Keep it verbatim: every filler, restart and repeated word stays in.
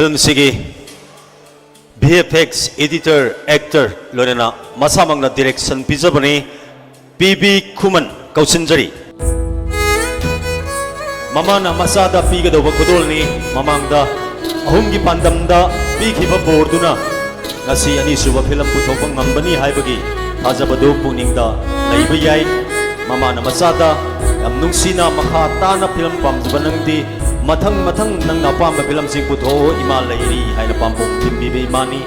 ꯐꯤꯂꯝꯁꯤꯒꯤ V F X, editor, actor, ꯂꯣꯏꯅꯅ ꯃꯁꯥꯃꯛꯅ direction ꯄꯤꯖꯕꯅꯤ꯫ ꯄꯤ B ꯈꯨꯃꯟ ꯀꯧꯁꯤꯟꯖꯔꯤ꯫ ꯃꯃꯥꯅ ꯃꯆꯥꯗ ꯄꯤꯒꯗꯧꯕ ꯈꯨꯗꯣꯜꯅꯤ꯫ ꯃꯃꯥꯡꯗ ꯑꯍꯨꯝꯒꯤ ꯄꯥꯟꯗꯝꯗ ꯄꯤꯈꯤꯕ ꯕꯣꯔꯗꯨꯅ ꯉꯁꯤ ꯑꯅꯤꯁꯨꯕ ꯐꯤꯂꯝ ꯄꯨꯊꯣꯛꯄ ꯉꯝꯕꯅꯤ ꯍꯥꯏꯕꯒꯤ ꯊꯥꯖꯕꯗꯨ ꯄꯨꯛꯅꯤꯡꯗ ꯂꯩꯕ ꯌꯥꯏ꯫ ꯃꯃꯥꯅ ꯃꯆꯥꯗ ꯌꯥꯝ ꯅꯨꯡꯁꯤꯅ, "ꯃꯈꯥ ꯇꯥꯅ ꯐꯤꯂꯝ ꯄꯥꯝꯖꯕ ꯅꯪꯗꯤ ꯃꯊꯪ ꯃꯊꯪ ꯅꯪꯅ ꯑꯄꯥꯝꯕ ꯐꯤꯂꯝꯁꯤꯡ ꯄꯨꯊꯣꯛꯑꯣ, ꯏꯃꯥ ꯂꯩꯔꯤ" ꯍꯥꯏꯅ ꯄꯥꯝꯕꯣꯝ ꯊꯤꯟꯕꯤꯕ ꯏꯃꯥꯅꯤ꯫